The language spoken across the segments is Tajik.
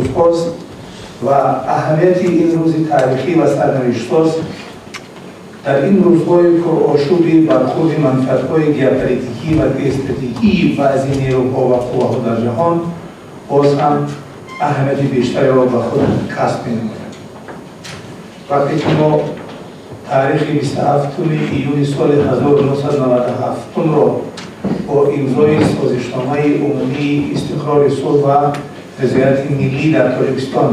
рӯзҳост ва аҳамияти ин рӯзи таърихӣ ва сарнавиштсоз дар ин рӯзҳои пурошӯби бархӯрди манфиатҳои геополитикӣ ва геостратегии баъзе нерӯҳо ва қувваҳо дар ҷаҳон боз ҳам аҳамияти бештареро ба худ касб менамояд. Вақте ки мо таърихи 27 июни соли 1997-ро бо имзои созишномаи умумии истиқрори сулҳ ва ризояти миллӣ дар Тоҷикистон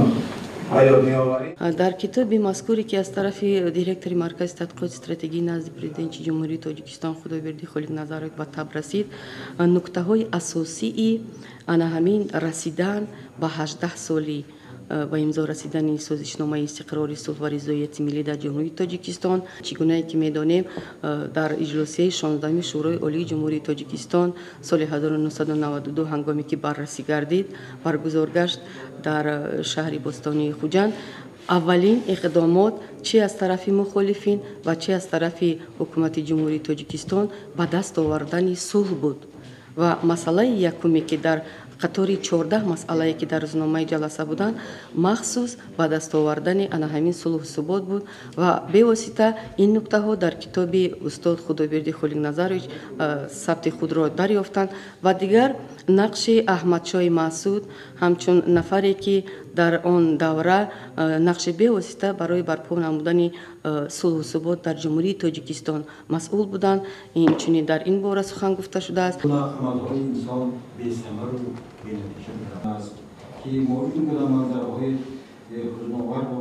ба ёд меоварем. Дар китоби мазкуре, ки аз тарафи директори Маркази тадқиқоти стратегии назди Президенти Ҷумҳурии Тоҷикистон Худойбердӣ Холиқназаров ба таб расид, нуктаҳои асосии ана ҳамин расидан ба 18 соли ба имзо расидани созишномаи истиқрори сулҳ ва ризоияти миллӣ дар Ҷумҳурии Тоҷикистон, чӣ гунае ки медонем, дар иҷлосияи 16-уми Шӯрои Олии Ҷумҳурии Тоҷикистон соли 1992, ҳангоме ки баррасӣ гардид, баргузор гашт дар шаҳри бостонии Хуҷанд, аввалин иқдомот чи аз тарафи мухолифин ва чи аз тарафи ҳукумати Ҷумҳурии Тоҷикистон ба даст овардани сулҳ буд. Ва масъалаи якуме, ки дар қатори 14 масъалае, ки дар рӯзномаи ҷаласа буданд, махсус ба даст овардани ана ҳамин сулҳу субот буд ва бевосита ин нуктаҳо дар китоби устод Худойбердӣ Холиқназарович сабти худро дарёфтанд. Ва дигар нақши Аҳмадшоҳи Маъсуд ҳамчун нафаре, ки дар он давра нақши бевосита барои барпо намудани сулҳу субот дар Ҷумҳурии Тоҷикистон масъул буданд, инчунин дар ин бора сухан гуфта шудааст. Амалҳои инсон бесамару бенатиҷа аст, ки мо ин гуна манзараҳои ҳузноварро